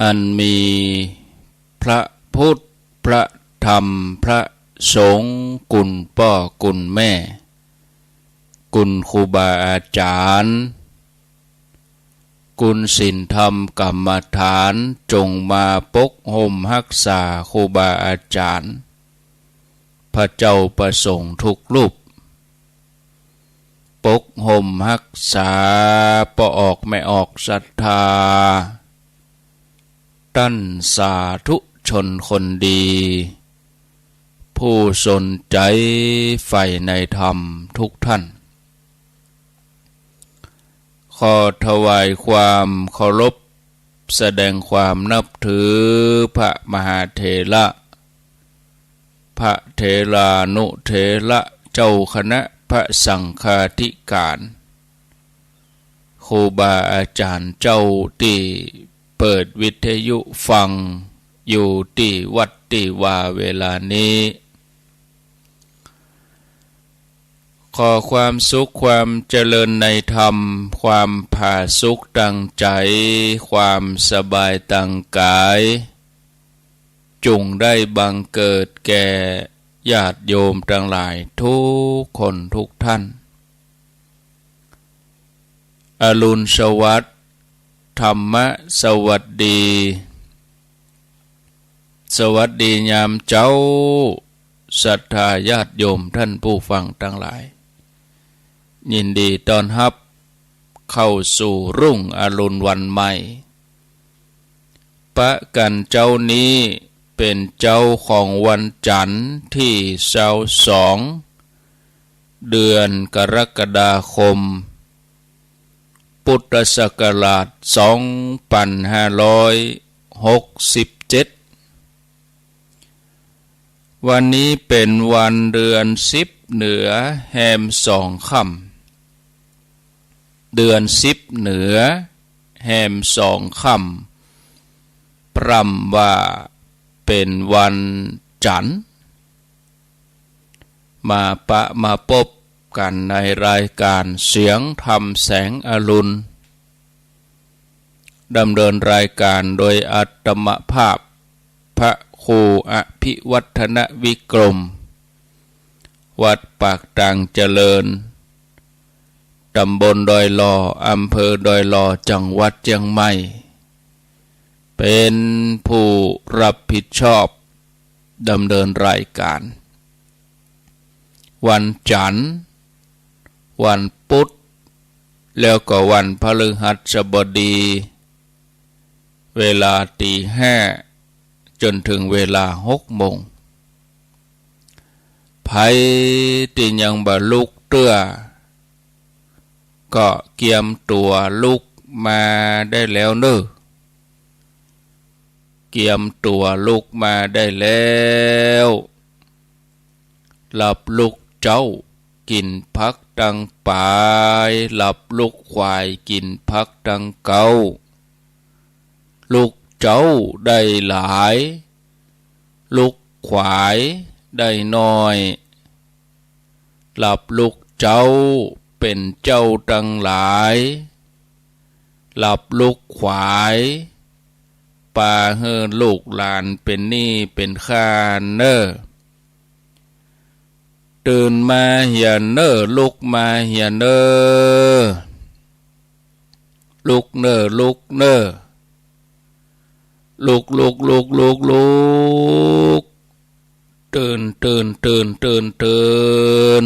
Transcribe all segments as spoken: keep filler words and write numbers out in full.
อันมีพระพุทธ พระธรรม พระสงฆ์ คุณป้อคุณแม่ คุณครูบาอาจ๋ารย์ คุณศีลธรรมกรรมฐาน จงมาปกห่มฮักษาครูบาอาจ๋ารย์ พระเจ้าพระสงฆ์ทุกรูป ปกห่มฮักษาป้อออกแม่ออกศรัทธา ต้านสาธุชนคนดี ผู้สนใจ๋ใฝ่ในธรรมทุกท่าน ขอถวายความเคารพ แสดงความนับถือพระมหาเถระ พระเถรานุเถระ เจ้าคณะพระสังฆาธิการ ครูบาอาจ๋ารย์เจ้าตี้เปิดวิทยุฟังอยู่ตี้วัดตี้วาเวลานี้ ขอความสุขความเจริญในธรรม ความผาสุกตางใจ๋ ความสบายตางกาย จงได้บังเกิดแก่ญาติโยมตังหลายทุกคนทุกท่าน อรุณสวัสดิ์ ธรรมะสวัสดี สวัสดียามเจ๊า ศรัทธาญาติโยมท่านผู้ฟังตังหลาย ยินดีต้อนฮับเข้าสู่รุ่งอรุณวันใหม่ ปะกั๋นเจ๊านี้เป๋นเจ๊าของวันจันทร์ตี้ซาวสอง เดือนกรกฎาคม พุทธศักราชสองปันห้าร้อยหกสิบเจ็ด วันนี้เป๋นวันเดือนสิบเหนือแฮมสองค่ำ เดือนสิบเหนือแฮมสองค่ำ ปร่ำว่าเป๋นวันจันทร์ มาปะมาปบกั๋นในรายก๋านเสียงธรรมแสงอรุณ ดำเนินรายก๋านโดยอาตมาภาพ พระครูอภิวัฒนวิกรม วัดปากตางเจริญ ต๋ำบลดอยหล่อ อำเภอดอยหล่อ จังหวัดเจียงใหม่ เป๋นผู้ฮับผิดชอบดำเนินรายก๋าน วันจันทร์ วันพุธ แล้วก็วันพฤหัสบดี เวลาตี๋ห้าจ๋นเถิงเวลาหกโมง ใผตี้ยังบ่ลุกเตื้อ ก็เกียมตั๋วลุกมาได้แล้วเน่อ เกียมตั๋วลุกมาได้แล้ว หลับลุกเจ๊า กิ๋นผักตังป๋าย หลับลุกขวาย กิ๋นผักตังเก๊า ลุกเจ๊าได้หลาย ลุกขวายได้น้อย หลับลุกเจ๊าเป๋นเจ้าตังหลาย หลับลุกขวาย ปาหื้อลูกหลานเป๋นหนี้เป๋นค่าเน่อ ตื่นมาเหียเน่อ ลุกมาเหียเน่อ ลุกเน่อ ลุกเน่อ ลุก ลุก ลุก ลุก ลุก ตื่น ตื่น ตื่น ตื่น ตื่น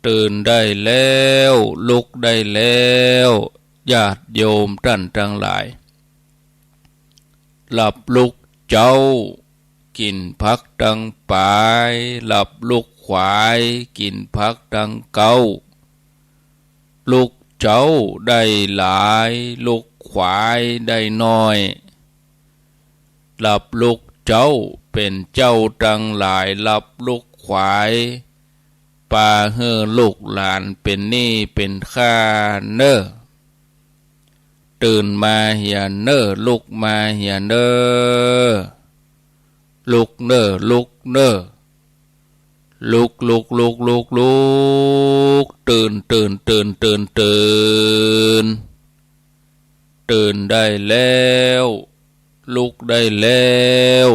ตื่นได้แล้ว ลุกได้แล้ว ญาติโยมต้านตังหลาย หลับลุกเจ๊า กิ๋นผักตังป๋าย หลับลุกขวาย กิ๋นผักตังเก๊า ลุกเจ๊าได้หลาย ลุกขวายได้น้อย หลับลุกเจ๊าเป๋นเจ้าตังหลาย หลับลุกขวาย ปาหื้อลูกหลานเป๋นหนี้เป๋นค่าเน่อ ตื่นมาเหียเน่อ ลุกมาเหียเน่อ ลุกเน่อ ลุกเน่อ ลุก ลุก ลุก ลุก ลุก ตื่น ตื่น ตื่น ตื่น ตื่น ตื่นได้แล้ว ลุกได้แล้ว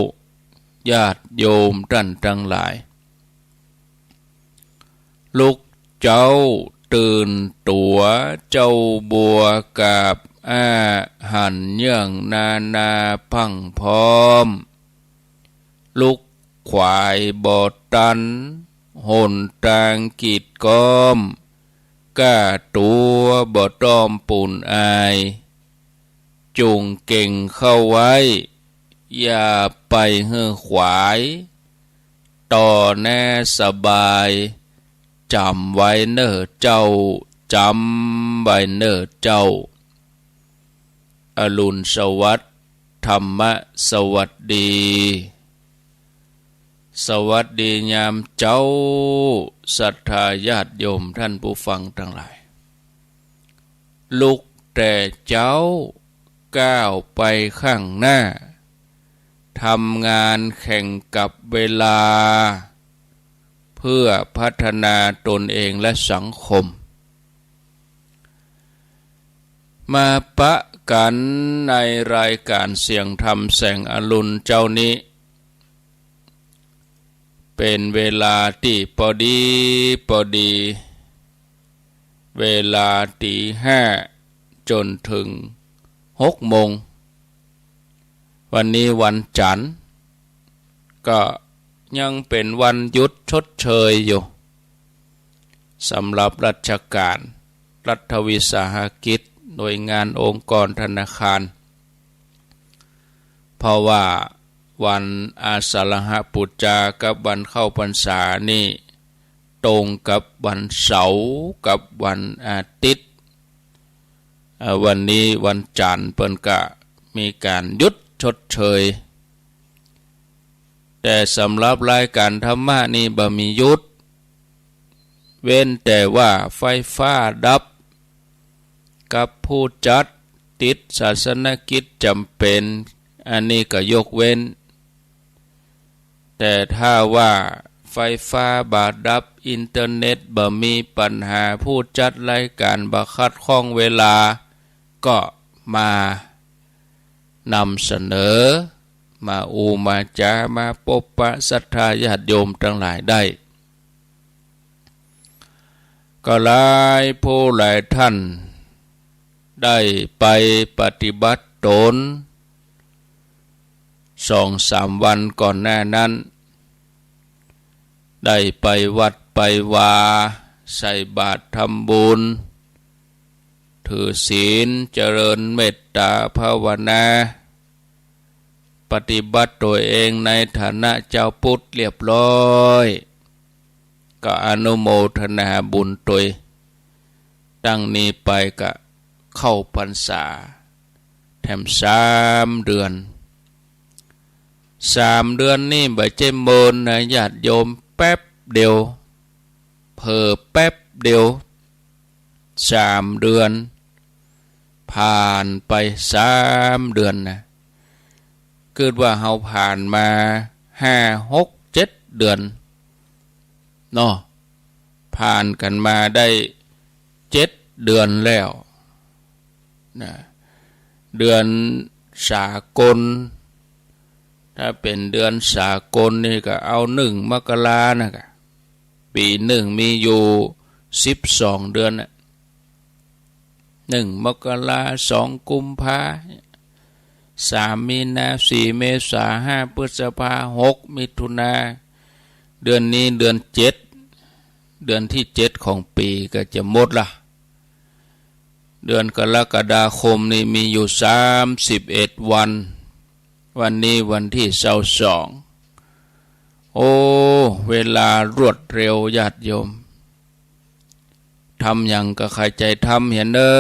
ญาติโยมต้านตังหลาย ลุกเจ๊าตื่นตั๋ว เจ้าบัวกาบอ้า หันเยื่องนานาพรั่งพร้อม ลุกขวายบ่ตัน หนตางกีดก๊อม ก้าตั๋วบ่ต้องปูนอาย จุ่งเก่งเข้าไว้ อย่าไปหื้อขวาย ต่อหน้าสบาย จำไว้เน่อเจ้า จำไว้เน่อเจ้า อรุณสวัสดิ์ ธรรมะสวัสดี สวัสดียามเจ๊า ศรัทธาญาติโยมต้านผู้ฟังตังหลาย ลุกแต่เจ๊า ก้าวไปข้างหน้า ทำงานแข่งกับเวลา เพื่อพัฒนาตนเองและสังคม มาปะกั๋นในรายก๋านเสียงธรรมแสงอรุณเจ๊านี้ เป๋นเวลาตี้ปอดีปอดี เวลาตี๋ห้าจ๋นเถิงหกโมง วันนี้วันจั๋นทร์ ก็ยังเป๋นวันหยุดชดเชยอยู่ สำหรับราชก๋าน รัฐวิสาหกิจ หน่วยงานองค์กรธนาคาร เพราะว่าวันอาสาฬหบูชากับวันเข้าพรรษานี่ ตรงกับวันเสาร์กับวันอาทิตย์ เอ่อ วันนี้วันจั๋นทร์เปิ้นก็มีก๋านหยุดชดเชย แต่สำหรับรายก๋านธรรมะนี่บ่มีหยุด เว้นแต่ว่าไฟฟ้าดับ กับผู้จัดติดศาสนกิจจ๋ำเป๋น อันนี้ก็ยกเว้น แต่ถ้าว่าไฟฟ้าบ่ดับ อินเทอร์เน็ตบ่มีปัญหา ผู้จัดรายก๋านบ่ขัดข้องเวลา ก็มานำเสนอ มาอู้มาจ๋า มาปบปะศรัทธาญาติโยมตังหลายได้ ก็หลายผู้หลายต้าน ได้ไปปฏิบัติต๋น สองสามวันก่อนหน้านั้น ได้ไปวัดไปวา ใส่บาตรทำบุญ ถือศีล เจริญเมตต๋าภาวนา ปฏิบัติตั๋วเองในฐานะจาวพุทธเรียบร้อย ก็อนุโมทนาบุญตวย ตั้งนี้ไปก็เข้าพรรษาแถมสามเดือน สามเดือนนี่บ่ใจ้เมินนะญาติโยม แป๊บเดียว เผลอแป๊บเดียว สามเดือน ผ่านไปสามเดือนนะ กึ๊ดว่าเฮาผ่านมาห้า หก เจ็ดเดือนเนาะ ผ่านกั๋นมาได้เจ็ดเดือนแล้วนะ เดือนสากล ถ้าเป๋นเดือนสากลนี่ก็เอาหนึ่งมกรานะกะ ปี๋นึ่งมีอยู่สิบสองเดือนน่ะ หนึ่งมกรา สองกุมภา สามมีนา สี่เมษา ห้าพฤษภา หกมิถุนา เดือนนี้เดือนเจ็ด เดือนตี้เจ็ดของปี๋ก็จะหมดละ เดือนกรกฎาคมนี่มีอยู่สามสิบเอ็ดวัน วันนี้วันตี้ซาวสอง โอ้ เวลารวดเร็วญาติโยม ทำหยังก็ใค่ใจ๋ทำเหียเน่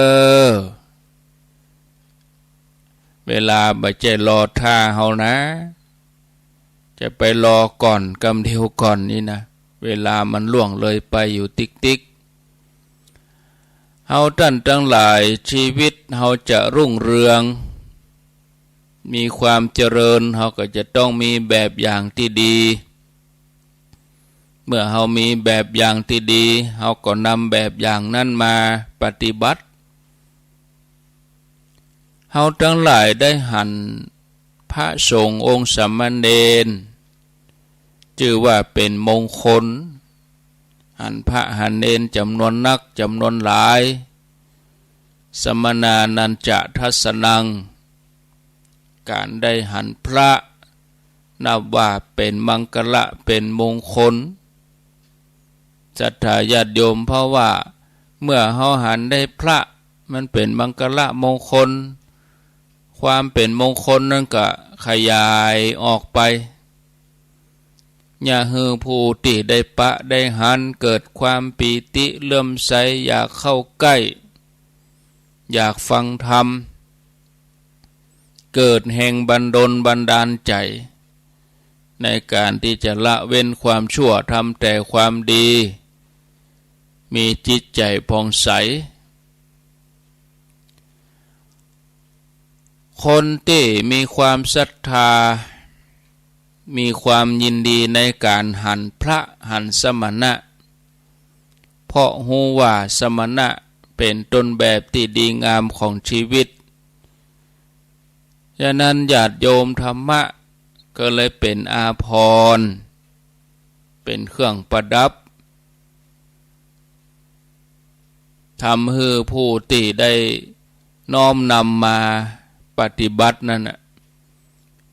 อ เวลาบ่ใจ้รอท่าเฮานะ จะไปรอก่อนกำเดียวก่อนนี่นะ เวลามันล่วงเลยไปอยู่ติ๊กๆ เฮาต้านตังหลาย ชีวิตเฮาจะรุ่งเรือง มีความเจริญ เฮาก็จะต้องมีแบบอย่างตี้ดี เมื่อเฮามีแบบอย่างตี้ดี เฮาก็นำแบบอย่างนั้นมาปฏิบัติ เฮาตังหลายได้หันพระสงฆ์องค์สามเณร จื้อว่าเป๋นมงคล หันพระหันเณรจ๋ำนวนนักจ๋ำนวนหลาย สมาณานัญจะทัสสะนัง ก๋านได้หันพระ นับว่าเป๋นมังคละเป๋นมงคล ศรัทธาญาติโยม เพราะว่าเมื่อเฮาหันได้พระ มันเป๋นมังคละมงคล ความเป๋นมงคลนั้นก็ขยายออกไป เยียะหื้อผู้ตี้ได้ปะได้หันเกิดความปีติเลื่อมใส อยากเข้าใก้ อยากฟังธรรม เกิดแฮงบันดลบันดาลใจ๋ ในก๋านตี้จะละเว้นความชั่ว ทำแต่ความดี มีจิตใจ๋ผ่องใส คนตี้มีความศรัทธา มีความยินดีในก๋านหันพระหันสมณะ เพราะฮู้ว่าสมณะเป๋นต้นแบบตี้ดีงามของชีวิต ฉะนั้นญาติโยม ธรรมะก็เลยเป๋นอาภรณ์ เป๋นเครื่องประดับ ทำหื้อผู้ตี้ได้น้อมนำมาปฏิบัตินั้นน่ะ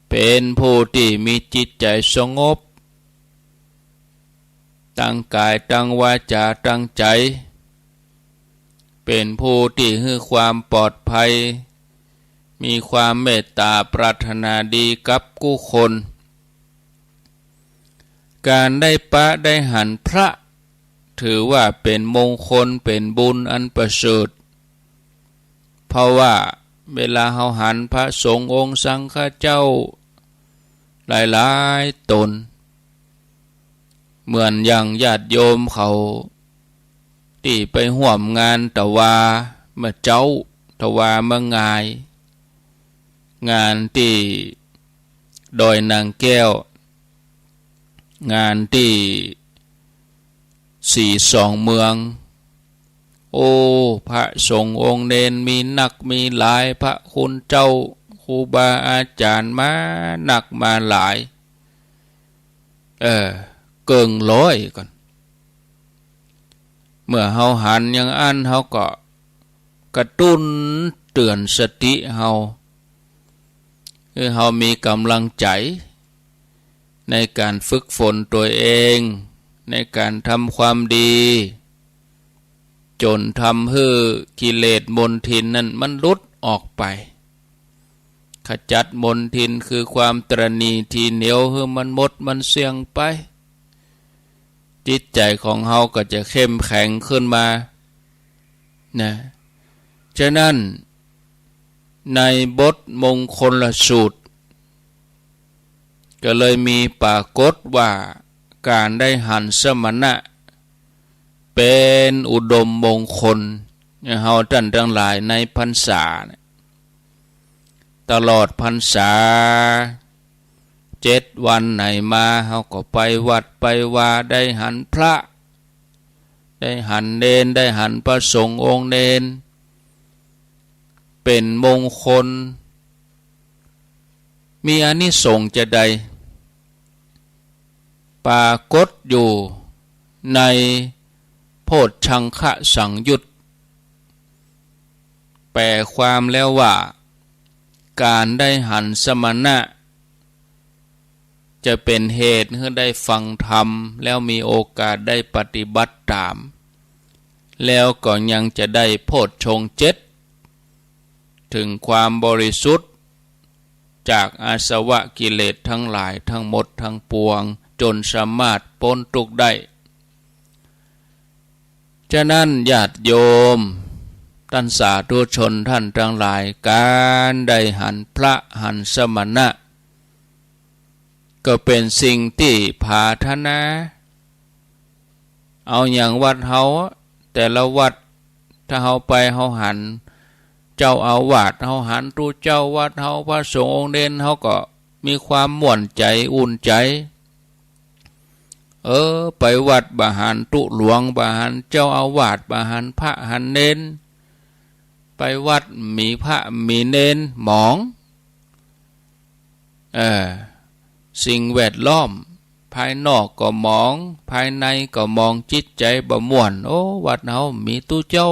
เป๋นผู้ตี้มีจิตใจ๋สงบ ตังก๋ายตังวาจ๋าตังใจ๋ เป๋นผู้ตี้หื้อความปลอดภัย มีความเมตต๋าปรารถนาดีกับกู้คน ก๋านได้ปะได้หันพระ ถือว่าเป๋นมงคล เป๋นบุญอันประเสริฐ เพราะว่าเวลาเฮาหันพระสงฆ์องค์สังฆะเจ้าหลายๆ ต๋น เหมือนอย่างญาติโยมเขา ตี้ไปฮ่วมงานตะวาเมื่อเจ๊า ตะวาเมื่องาย งานตี้ดอยนางแก้ว งานตี้ศรีสองเมือง โอ้ พระสงฆ์องค์เณรมีนักมีหลาย พระคุณเจ้า ครูบาอาจ๋ารย์มานักมาหลาย เออ เกิ่งร้อยก่อน เมื่อเฮาหันอย่างอั้น เฮาก็กระตุ้นเตื๋อนสติเฮา หื้อเฮามีก๋ำลังใจ๋ ในก๋านฝึกฝนตั๋วเอง ในก๋านทำความดี จ๋นทำหื้อกิเลสมลทินนั้นมันหลุดออกไป ขจัดมลทินคือความตระหนี่ถี่เหนียวหื้อมันหมดมันเสี้ยงไป จิตใจ๋ของเฮาก็จะเข้มแข็งขึ้นมา นะ ฉะนั้นในบทมงคลสูตร ก็เลยมีปรากฏว่าก๋านได้หันสมณะ เป๋นอุดมมงคล เฮาต้านตังหลายในพรรษาเนี่ย ตลอดพรรษาเจ็ดวันไหนมา เฮาก็ไปวัดไปวา ได้หันพระ ได้หันเณร ได้หันพระสงฆ์องค์เณร เป๋นมงคล มีอานิสงส์จาใด ปรากฏอยู่ในโพชฌังคสังยุต แปลความแล้วว่า ก๋านได้หันสมณะ จะเป๋นเหตุหื้อได้ฟังธรรม แล้วมีโอกาสได้ปฏิบัติต๋าม แล้วก็ยังจะได้โพชฌงค์เจ็ด เถิงความบริสุทธิ์จากอาสวะกิเลสตังหลายตังหมดตังปวง จ๋นสามารถป๊นตุ๊กข์ได้ ฉะนั้นญาติโยม ต้านสาธุชนต้านตังหลาย ก๋านได้หันพระหันสมณะ ก็เป๋นสิ่งตี้ผาถนา เอาอย่างวัดเฮา แต่ละวัด ถ้าเฮาไปเฮาหันเจ้าอาวาส เฮาหันตุ๊เจ้าวัดเฮา พระสงฆ์องค์เณร เฮาก็มีความม่วนใจ๋อุ่นใจ๋ เออ ไปวัดบ่หันตุ๊หลวง บ่หันเจ้าอาวาส บ่หันพระหันเณร ไป ไปวัดมีพระมีเณรหมอง เออ สิ่งแวดล้อมภายนอกก็หมอง ภายในก็หมอง จิตใจ๋บ่ม่วน โอ้ วัดเฮามีตุ๊เจ้า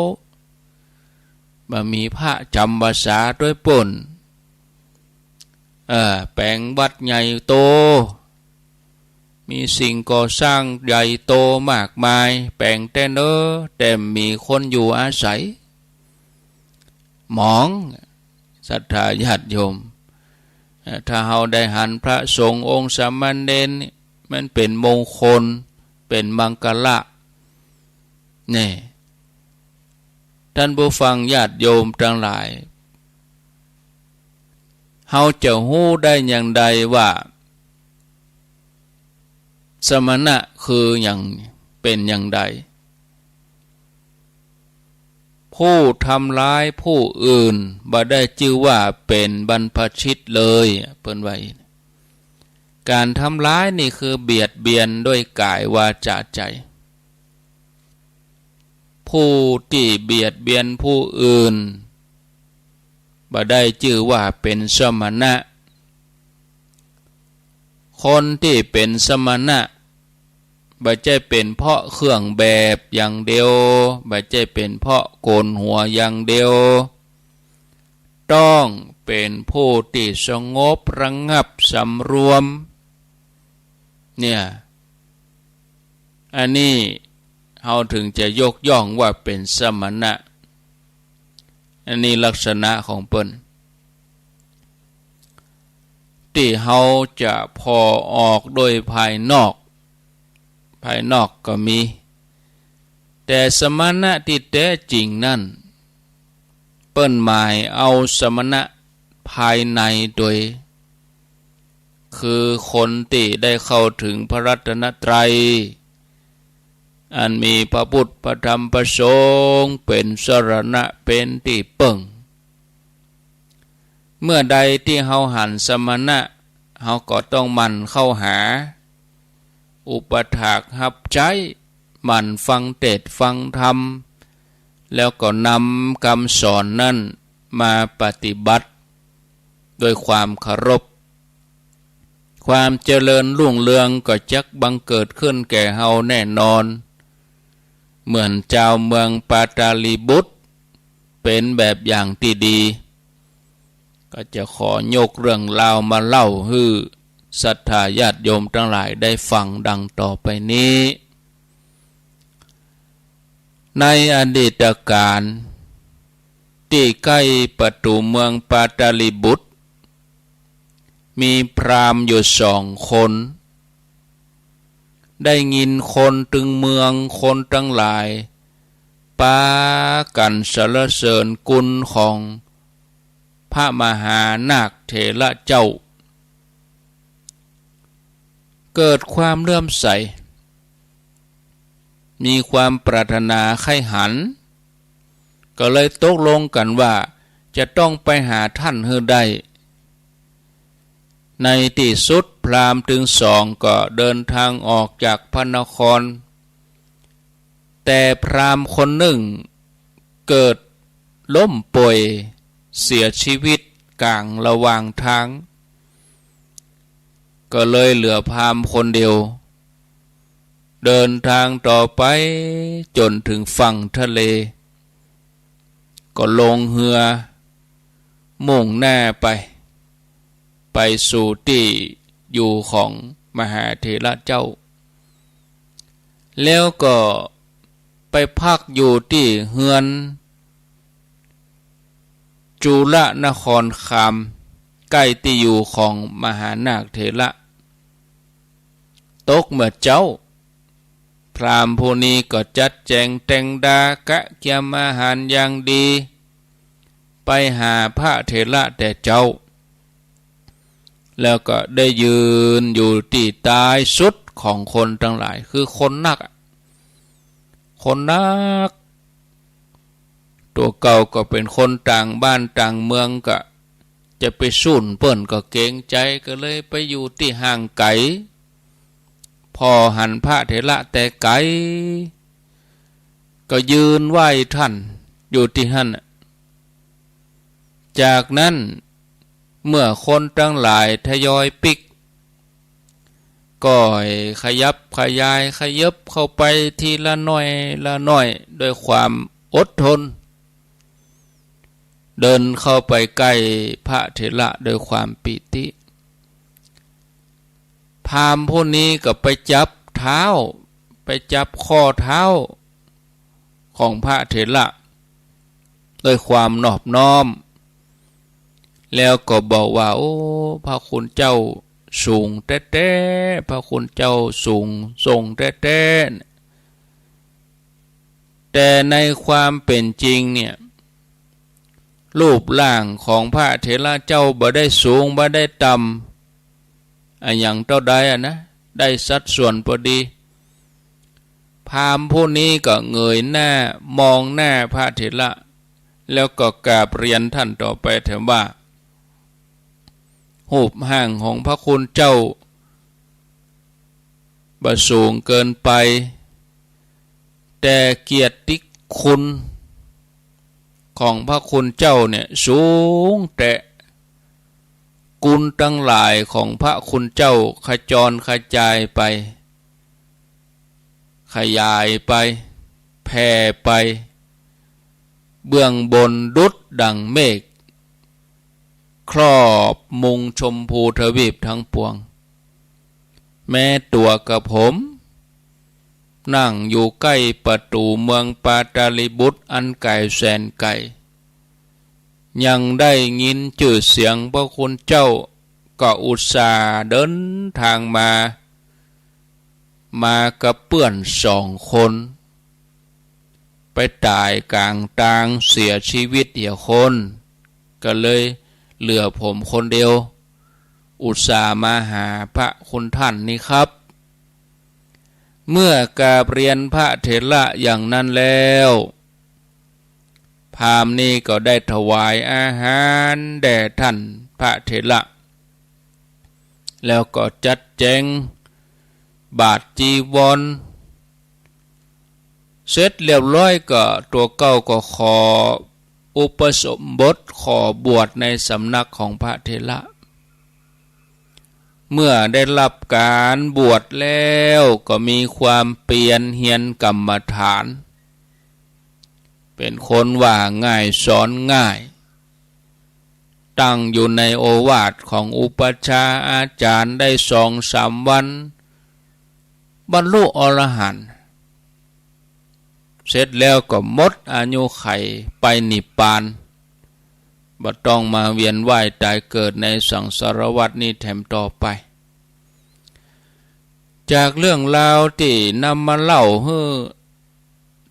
บ่มีพระจ๋ำพรรษาตวยปู้น เออ แป๋งวัดใหญ่โต มีสิ่งก่อสร้างใหญ่โตมากมาย แป๋งแต๊เนอ แต่บ่มีคนอยู่อาศัย หมอง ศรัทธาญาติโยม เอ่อ ถ้าเฮาได้หันพระสงฆ์องค์สามเณรนี่ มันเป๋นมงคล เป๋นมังคละ นี่ ท่านผู้ฟังญาติโยมตังหลาย เฮาจะฮู้ได้อย่างใดว่า สมณะคืออย่าง เป๋นอย่างใด ผู้ทำร้ายผู้อื่นบ่ได้จื้อว่าเป๋นบรรพชิตเลย เปิ้นว่าอี้ ก๋านทำร้ายนี่คือเบียดเบียนด้วยก๋าย วาจา ใจ๋ ผู้ตี้เบียดเบียนผู้อื่น บ่ได้จื้อว่าเป๋นสมณะ คนตี้เป๋นสมณะ บ่ใจ้เป๋นเพราะเครื่องแบบอย่างเดียว บ่ใจ้เป๋นเพราะโกนหัวอย่างเดียว ต้องเป๋นผู้ตี้สงบระงับสำรวม เนี่ย อันนี้เฮาเถิงจะยกย่องว่าเป๋นสมณะ อันนี้ลักษณะของเปิ้น ตี้เฮาจะผ่อออกโดยภายนอก ภายนอกก็มี แต่สมณะตี้แต๊จริงนั้น เปิ้นหมายเอาสมณะภายในโดย คือคนตี้ได้เข้าเถิงพระรัตนตรัย อันมีพระพุทธ พระธรรม พระสงฆ์เป๋นสรณะ เป๋นตี้เปิ้ง เมื่อใดตี้เฮาหันสมณะ เฮาก็ต้องหมั่นเข้าหา อุปถากรับใจ๊ หมั่นฟังเตสน์ฟังธรรม แล้วก็นำกำสอนนั้นมาปฏิบัติ ด้วยความเคารพ ความเจริญรุ่งเรืองก็จักบังเกิดขึ้นแก่เฮาแน่นอน เหมือนจาวเมืองปาตาลีบุตร เป๋นแบบอย่างตี้ดี ก็จะขอยกเรื่องราวมาเล่าหื้อศรัทธาญาติโยมตังหลายได้ฟังดังต่อไปนี้ ในอดีตกาล ตี้ใก้ประตู๋เมืองปาตาลีบุตร มีพราหมณ์อยู่สองคน ได้ยินคนตึงเมือง คนตังหลาย ปากั๋นสรรเสริญคุณของพระมหานาคเถระเจ้า เกิดความเลื่อมใส มีความปรารถนาใค่หัน ก็เลยตกลงกั๋นว่าจะต้องไปหาท่านหื้อได้ ในตี้สุดพราหมณ์ตึงสองก็เดินทางออกจากพระนคร แต่พราหมณ์คนนึ่งเกิดล้มป่วยเสียชีวิตก๋างระหว่างตาง ก็เลยเหลือพราหมณ์คนเดียว เดินตางต่อไปจ๋นเถิงฝั่งทะเล ก็ลงเฮือ มุ่งหน้าไป ไปสู่ตี้อยู่ของมหาเถระเจ้า แล้วก็ไปพักอยู่ตี้เฮือนจุลนครคาม ใก้ตี้อยู่ของมหานาคเถระ ตกเมื่อเจ๊า พราหมณ์ผู้นี้ก็จัดแจ๋งแต่งดา กะเกียมอาหารอย่างดี ไปหาพระเถระแต่เจ๊า แล้วก็ได้ยืนอยู่ตี้ต๊ายสุดของคนตังหลาย คือคนนักอะ คนนัก ตั๋วเก่าก็เป๋นคนต่างบ้านต่างเมือง ก็จะไปสูนเปิ้นก็เกรงใจ๋ ก็เลยไปอยู่ตี้ห่างไก๋ ผ่อหันพระเถระแต่ไก๋ ก็ยืนไหว้ท่านอยู่ตี้หั้นน่ะ จากนั้นเมื่อคนตังหลายทยอยปิ๊ก ก็ขยับขยายขยับเข้าไปทีละหน่อยละหน่อยด้วยความอดทน เดินเข้าไปใก้พระเถระด้วยความปีติ พราหมณ์ผู้นี้ก็ไปจับเท้า ไปจับข้อเท้าของพระเถระด้วยความนอบน้อม แล้วก็บอกว่า โอ้ พระคุณเจ้าสูงแต๊ๆ พระคุณเจ้าสูงส่งแต๊ๆ แต่ในความเป๋นจริงเนี่ย รูปร่างของพระเถระเจ้าบ่ได้สูงบ่ได้ต่ำอะหยังเต้าใดอะนะ ได้สัดส่วนพอดี พราหมณ์ผู้นี้ก็เงยหน้ามองหน้าพระเถระ แล้วก็กราบเรียนต้านต่อไปแถมว่า รูปร่างของพระคุณเจ้าบ่สูงเกินไป แต่เกียรติคุณของพระคุณเจ้าเนี่ยสูงแต๊ กุณตังหลายของพระคุณเจ้าขจรกระจายไป ขยายไป แผ่ไป เบื้องบนดุจดั่งเมฆ ครอบมุงชมพูทวีปทั้งปวง แม้ตั๋วกระผม นั่งอยู่ใก้ประตู๋เมืองปาตาลีบุตรอันไก๋แสนไก๋ ยังได้ยินจื้อเสียงพระคุณเจ้า ก็อุตส่าห์เดินตางมา มากับเปื้อนสองคน ไปต๋ายก๋างตางเสียจีวิตเหียคน ก็เลยเหลือผมคนเดียว อุตส่าห์มาหาพระคุณต้านนี้ครับ เมื่อกราบเรียนพระเถระอย่างนั้นแล้ว พราหมณ์นี้ก็ได้ถวายอาหารแด่ต้านพระเถระ แล้วก็จัดแจ๋งบาตรจีวร เสร็จเรียบร้อยก็ตั๋วเก่าก็ขออุปสมบท ขอบวชในสำนักของพระเถระ เมื่อได้ฮับก๋านบวชแล้วก็มีความเปียรเฮียนกรรมฐาน เป๋นคนว่าง่ายสอนง่าย ตั้งอยู่ในโอวาทของอุปัชฌาย์อาจ๋ารย์ได้สองสามวัน บรรลุอรหันต์ เสร็จแล้วก็หมดอายุขัยไปนิพพาน บ่ต้องมาเวียนว่ายต๋ายเกิดในสังสารวัฏนี้แถมต่อไป จากเรื่องราวตี้นำมาเล่าหื้อ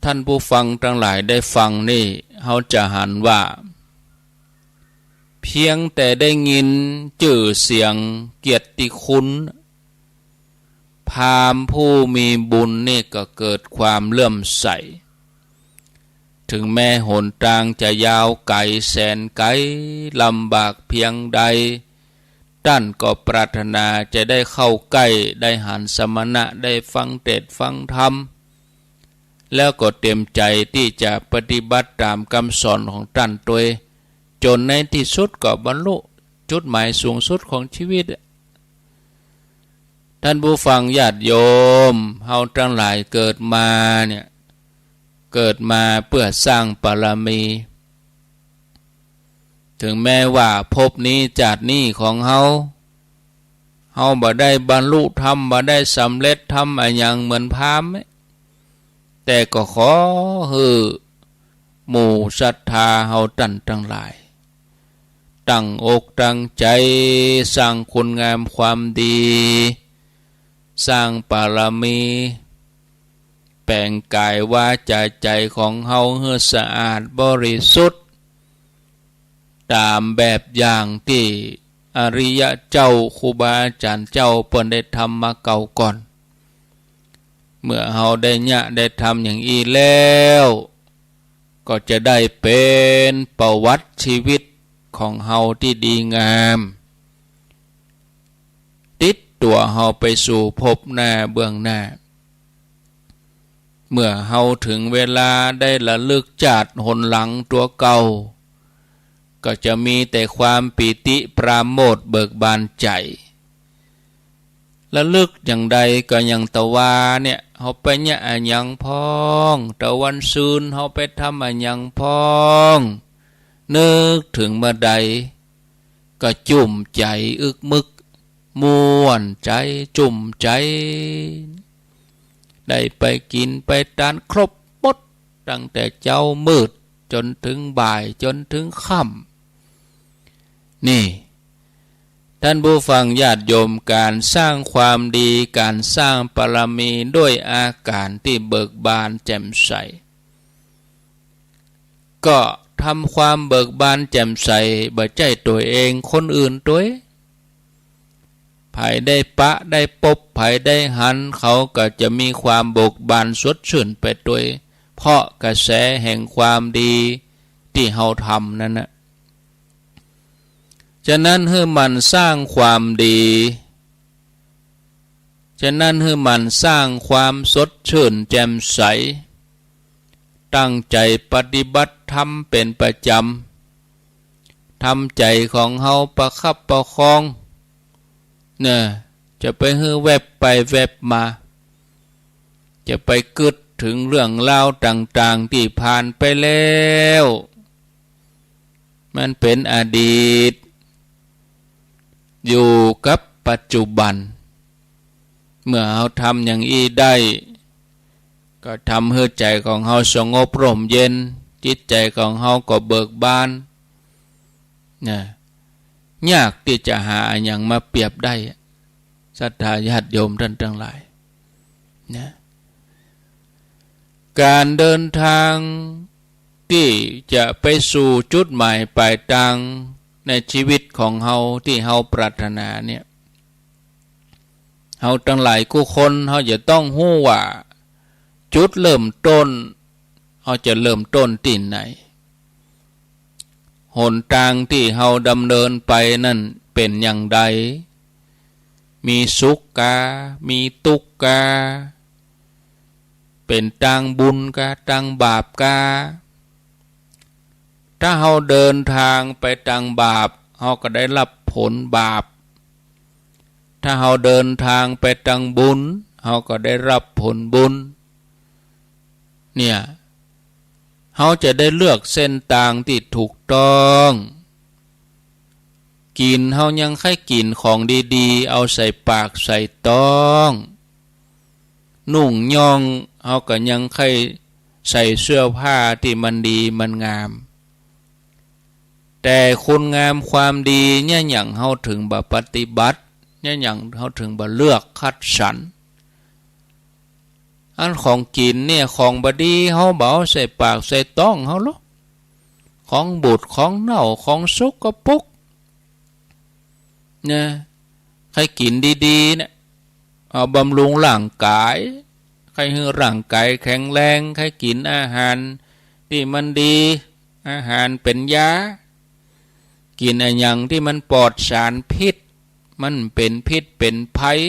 ต้านผู้ฟังตังหลายได้ฟังนี้ เฮาจะหันว่า เพียงแต่ได้ยินจื้อเสียงเกียรติคุณ พราหมณ์ผู้มีบุญนี่ก็เกิดความเลื่อมใส ถึงแม้หนตางจะยาวไก๋แสนไก๋ ลำบากเพียงใด ต้านก็ปรารถนาจะได้เข้าใก้ ได้หันสมณะ ได้ฟังเตสน์ฟังธรรม แล้วก็เตรียมใจ๋ตี้จะปฏิบัติต๋ามกำสอนของต้านตวย จ๋นในตี้สุดก็บรรลุจุดหมายสูงสุดของจีวิต ต้านผู้ฟังญาติโยม เฮาตังหลายเกิดมาเนี่ย เกิดมาเปื้อสร้างบารมี ถึงแม้ว่าภพนี้จาตินี้ของเฮา เฮาบ่ได้บรรลุธรรม บ่ได้สำเร็จธรรมอะหยังเหมือนพราหมณ์ แต่ก็ขอหื้อหมู่ศรัทธาเฮาต้านตังหลาย ตั้งอกตั้งใจ๋สร้างคุณงามความดี สร้างบารมี แป๋งก๋ายวาจ๋าใจ๋ของเฮาหื้อสะอาดบริสุทธิ์ ต๋ามแบบอย่างตี้อริยะเจ้า ครูบาอาจ๋ารย์เจ้าเปิ้นได้ทำมาเก่าก่อน เมื่อเฮาได้เยียะได้ทำอย่างอี้แล้ว ก็จะได้เป๋นประวัติจีวิตของเฮาตี้ดีงาม ติดตั๋วเฮาไปสู่ภพหน้าเบื้องหน้า เมื่อเฮาเถิงเวลาได้ระลึกจาติหนหลังตั๋วเก่า ก็จะมีแต่ความปีติปราโมทย์เบิกบานใจ๋ ระลึกอย่างใดก็อย่างตะวาเนี่ย เฮาไปเยียะอะหยังพ่อง ตะวันซืนเฮาไปทำอะหยังพ่อง นึกเถิงเมื่อใด ก็จุ้มใจ๋อึกมึก ม่วนใจ๋ จุ้มใจ๋ ได้ไปกิ๋นไปตานครบหมด ตั้งแต่เจ๊ามืดจ๋นเถิงบ่าย จ๋นเถิงค่ำ นี่ ต้านผู้ฟังญาติโยม ก๋านสร้างความดี ก๋านสร้างบารมีด้วยอาก๋านตี้เบิกบานแจ่มใส ก็ทำความเบิกบานแจ่มใส บ่ใจ้ตั๋วเอง คนอื่นตวย ใผได้ปะได้ปบ ใผได้หัน เขาก็จะมีความเบิกบานสดชื่นไปตวย เพราะกระแสแห่งความดีตี้เฮาทำนั้นน่ะ ฉะนั้นหื้อหมั่นสร้างความดี ฉะนั้นหื้อหมั่นสร้างความสดชื่นแจ่มใส ตั้งใจ๋ปฏิบัติธรรมเป๋นประจ๋ำ ทำใจ๋ของเฮาประคับประคอง เน่อ จะไปหื้อแวบไปแวบมา จะไปกึ๊ดเถิงเรื่องราวต่างๆ ตี้ผ่านไปแล้ว มันเป๋นอดีต อยู่กับปัจจุบัน เมื่อเฮาทำอย่างอี้ได้ ก็ทำหื้อใจ๋ของเฮาสงบร่มเย็น จิตใจ๋ของเฮาก็เบิกบาน นะ ยากตี้จะหาอะหยังมาเปรียบได้ ศรัทธาญาติโยมต้านตังหลาย นะ ก๋านเดินทางตี้จะไปสู่จุดหมายป๋ายตางในจีวิตของเฮาตี้เฮาปรารถนาเนี่ย เฮาตังหลายกู้คน เฮาจะต้องฮู้ว่า จุดเริ่มต้น เฮาจะเริ่มต้นตี้ไหน หนตางตี้เฮาดำเนินไปนั้นเป๋นอย่างใด มีสุขกา มีตุ๊กข์กา เป๋นตางบุญกา ตางบาปกา ถ้าเฮาเดินตางไปตางบาป เฮาก็ได้ฮับผลบาป ถ้าเฮาเดินตางไปตางบุญ เฮาก็ได้ฮับผลบุญ เนี่ย เฮาจะได้เลือกเส้นตางตี้ถูกต้อง กิ๋นเฮายังใค่กิ๋นของดีๆ เอาใส่ปากใส่ต๊อง นุ่งย่อง เฮาก็ยังใค่ใส่เสื้อผ้าตี้มันดีมันงาม แต่คุณงามความดีเนี่ยหยังเฮาเถิงบ่ปฏิบัติ เนี่ยหยังเฮาเถิงบ่เลือกคัดสรร อันของกิ๋นเนี่ย ของบ่ดีเฮาบ่เอาใส่ปากใส่ต๊องเฮาหรอก ของบูดของเน่า ของสกปรก นะ ใค่กิ๋นดีๆ เนี่ย เอาบำรุงร่างก๋าย ใค่หื้อร่างก๋ายแข็งแรง ใค่กิ๋นอาหารตี้มันดี อาหารเป๋นยา กิ๋นอะหยังตี้มันปลอดสารพิษ มันเป๋นพิษเป๋นภัย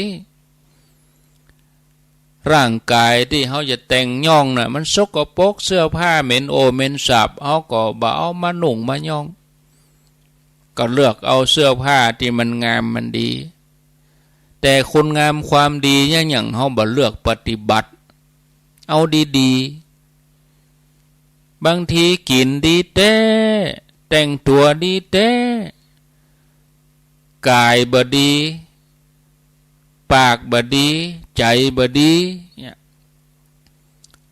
ร่างก๋ายตี้เฮาจะแต่งย่องน่ะ มันสกปรก เสื้อผ้าเหม็นโอเหม็นสาบ เฮาก็บ่เอามานุ่งมาย่อง ก็เลือกเอาเสื้อผ้าตี้มันงามมันดี แต่คุณงามความดีเนี่ยหยังเฮาบ่เลือกปฏิบัติ เอาดีๆ บางทีกิ๋นดีแต๊ แต่งตั๋วดีแต๊ ก๋ายบ่ดี ปากบ่ดี ใจ๋บ่ดี เนี่ย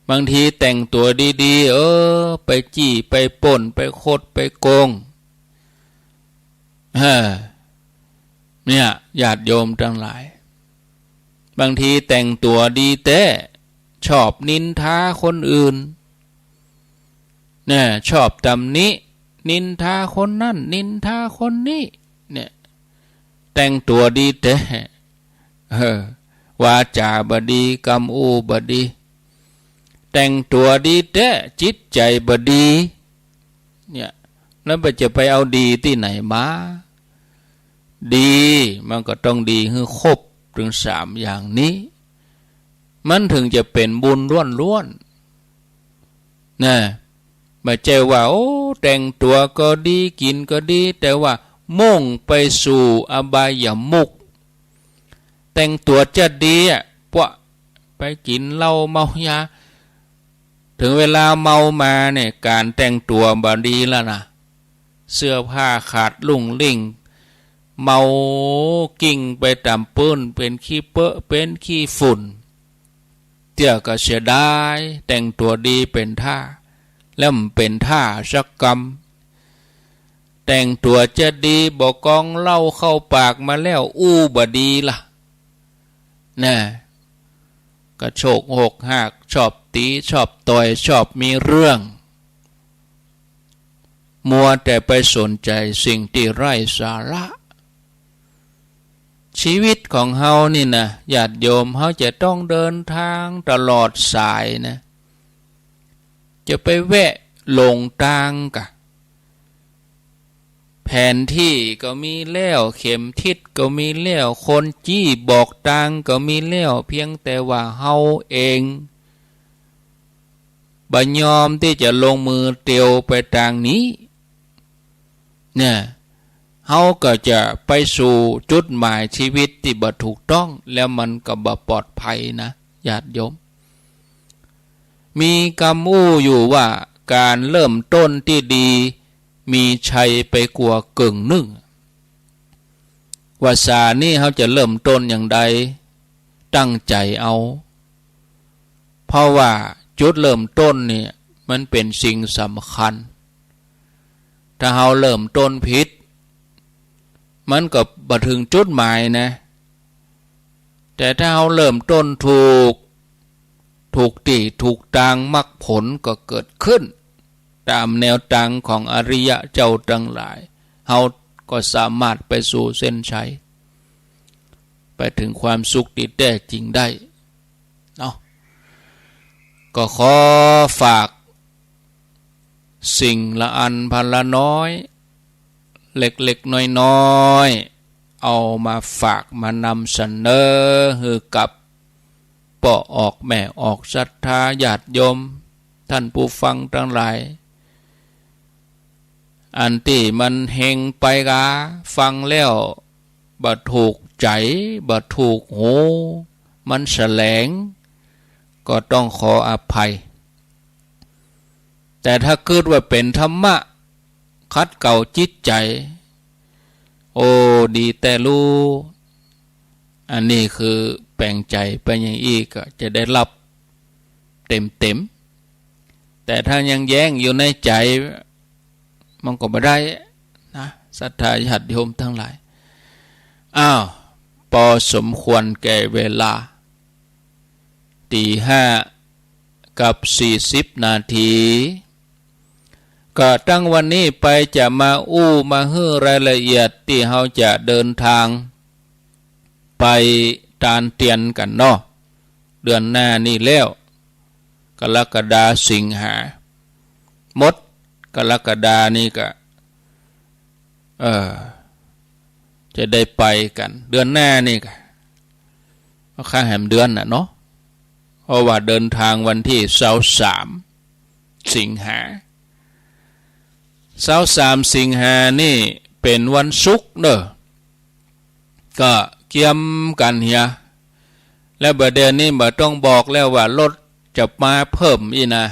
บางทีแต่งตั๋วดีๆ เออ ไปจี้ ไปปล้น ไปคด ไปโกง เออ เนี่ย ญาติโยมตังหลาย บางทีแต่งตั๋วดีแต๊ ชอบนินทาคนอื่น เนี่ย ชอบตำหนิ นินทาคนนั้น นินทาคนนี้ เนี่ย แต่งตั๋วดีแต๊ เออ วาจ๋าบ่ดี กำอู้บ่ดี แต่งตั๋วดีแต๊ จิตใจ๋บ่ดี เนี่ย แล้วมันจะไปเอาดีตี้ไหนมา ดี มันก็ต้องดีหื้อครบเถิงสามอย่างนี้ มันเถิงจะเป๋นบุญล้วนๆ นะ บ่ใจ้ว่า โอ้ แต่งตั๋วก็ดี กิ๋นก็ดี แต่ว่ามุ่งไปสู่อบายมุข แต่งตั๋วจะดีอะ ป๊ะ ไปกิ๋นเหล้าเมายา เถิงเวลาเมามาเนี่ย ก๋านแต่งตั๋วบ่ดีแล้วนะ เสื้อผ้าขาดลุ่งริ่ง เมากิ้งไปต๋ามปื้น เป๋นขี้เป๊อะ เป๋นขี้ฝุ่น เตี้ยก็เสียดาย แต่งตั๋วดีเป๋นท่า แล้วบ่เป๋นท่าสักกำ แต่งตั๋วจะดี บ่กองเหล้าเข้าปากมาแล้ว อู้บ่ดีละ น่ะ กระโชกโหกหาก ชอบตี๋ ชอบต่อย ชอบมีเรื่อง มัวแต่ไปสนใจ๋สิ่งตี้ไร้สาระ ชีวิตของเฮานี่นะ ญาติโยม เฮาจะต้องเดินทางตลอดสายนะ จะไปแวะหลงตางกะ แผนที่ก็มีแล้ว เข็มทิศก็มีแล้ว คนจี้บอกตางก็มีแล้ว เพียงแต่ว่าเฮาเองบ่ยอมตี้จะลงมือเตียวไปตางนี้ เนี่ย เฮาก็จะไปสู่จุดหมายชีวิตตี้บ่ถูกต้อง แล้วมันก็บ่ปลอดภัยนะ ญาติโยม มีกำอู้อยู่ว่า ก๋านเริ่มต้นตี้ดี มีชัยไปกว่าเกิ่งนึ่ง ว่าสานี่เฮาจะเริ่มต้นอย่างใด ตั้งใจ๋เอา เพราะว่าจุดเริ่มต้นเนี่ย มันเป๋นสิ่งสำคัญ ถ้าเฮาเริ่มต้นผิด มันก็บ่เถิงจุดหมายนะ แต่ถ้าเฮาเริ่มต้นถูก ถูกตี้ถูกตาง มรรคผลก็เกิดขึ้น ต๋ามแนวตางของอริยะเจ้าตังหลาย เฮาก็สามารถไปสู่เส้นชัย ไปเถิงความสุขตี้แต๊จริงได้เนาะ ก็ขอฝากสิ่งละอันพันละน้อย เล็กๆ น้อยๆ เอามาฝากมานำเสนอหื้อกับป้อออกแม่ออกศรัทธาญาติโยม ท่านผู้ฟังตังหลาย อันตี้มันเฮงไปกา ฟังแล้วบ่ถูกใจ๋ บ่ถูกหู มันแสลง ก็ต้องขออภัย แต่ถ้ากึ๊ดว่าเป๋นธรรมะ ขัดเกลาจิตใจ๋ โอ้ ดีแต๊ลู อันนี้คือแป๋งใจ๋ไปอย่างอี้ก็จะได้ฮับเต็มๆ แต่ถ้ายังแย้งอยู่ในใจ๋ มันก็บ่ได้นะ ศรัทธาญาติโยมตังหลาย อ้าว ปอสมควรแก่เวลา ตี๋ห้ากับสี่สิบนาที ก็ตั้งวันนี้ไปจะมาอู้มาหื้อรายละเอียดตี้เฮาจะเดินตางไปตานเตียนกั๋นเนาะ เดือนหน้านี่แล้ว กรกฎาสิงหา หมดกรกฎานี่ก็ เออ จะได้ไปกั๋น เดือนหน้านี่ก็ เอาข้างแหมเดือนน่ะเนาะ เพราะว่าเดินตางวันตี้ซาวสาม สิงหา ซาวสาม สิงหานี่เป๋นวันศุกร์เนาะ ก็เกียมกั๋นเหีย และบ่าเดี่ยวนี้บ่ต้องบอกแล้วว่ารถจะมาเพิ่มอี้นะ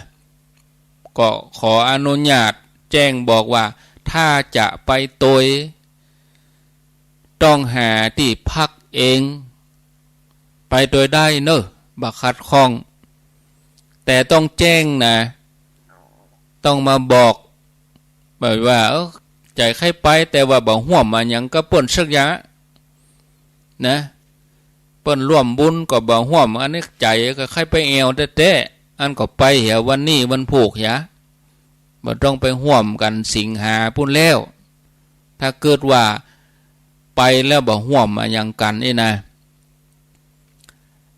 ก็ขออนุญาตแจ้งบอกว่า ถ้าจะไปตวย ต้องหาตี้พักเอง ไปตวยได้เนาะ บ่ขัดข้อง แต่ต้องแจ้งนะ ต้องมาบอก แบบว่า เออ ใจ๋ใค่ไป แต่ว่าบ่ฮ่วมอะหยังกับเปิ้นสักอย่าง นะ เปิ้นร่วมบุญก็บ่ฮ่วม อันนี้ใจ๋ก็ใค่ไปแอ่วแต๊ๆ อันก็ไปเหียวันนี้วันพูกเหีย บ่ต้องไปฮ่วมกั๋นสิงหาปู้นแล้ว ถ้าเกิดว่าไปแล้วบ่ฮ่วมอะหยังกั๋นอี้นะ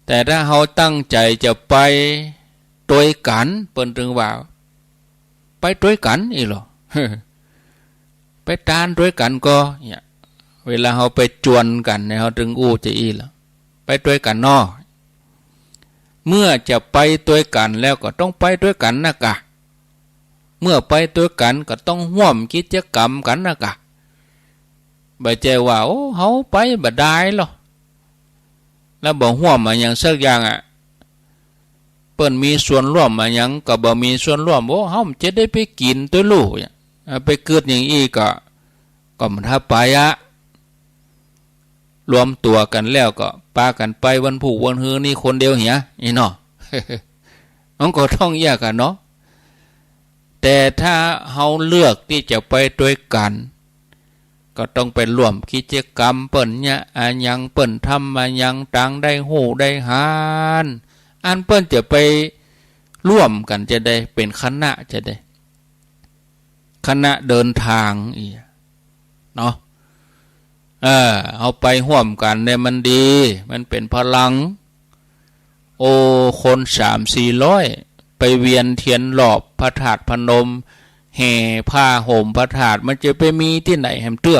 แต่ถ้าเฮาตั้งใจ๋จะไปตวยกั๋น เปิ้นตึงว่า ไปตวยกั๋นอี้ลอ ไปตานตวยกั๋นก่อ เนี่ย เวลาเฮาไปจวนกั๋นเนี่ย เฮาตึงอู้จะอี้ลอ ไปตวยกั๋นเนาะ เมื่อจะไปตวยกั๋นแล้วก็ต้องไปตวยกั๋นนะกะ เมื่อไปตวยกั๋นก็ต้องฮ่วมกิจก๋รรมกั๋นนะกะ บ่ใจ้ว่า โอ้ เฮาไปบ่ดายลอ แล้วบ่ฮ่วมอะหยังสักอย่างอะ เปิ้นมีส่วนร่วมอะหยังก็บ่มีส่วนร่วม โอ้ เฮาจะได้ไปกิ๋นตวยลู่ ไปกึ๊ดอย่างอี้ก็ ก็บ่ถ้าไปอะ รวมตั๋วกั๋นแล้วก็ปากั๋นไปวันพูกวันฮือนี้คนเดียวเหีย อี้เนาะ มันก็ต้องเยียะกั๋นเนาะ แต่ถ้าเฮาเลือกตี้จะไปตวยกั๋น ก็ต้องไปร่วมกิจก๋รรมเปิ้นเยียะ อะหยังเปิ้นทำอะหยัง ตางได้ฮู้ได้หัน อันเปิ้นจะไปร่วมกั๋นจะได้ เป๋นคณะจะได้ คณะเดินทางอี้เนาะ เออ เฮาไปฮ่วมกั๋นเนี่ยมันดี มันเป๋นพลัง โอ้ คนสามสี่ร้อย ไปเวียนเตียนรอบพระธาตุพนม แห่ผ้าห่มพระธาตุ มันจะไปมีตี้ไหนแหมเตื้อ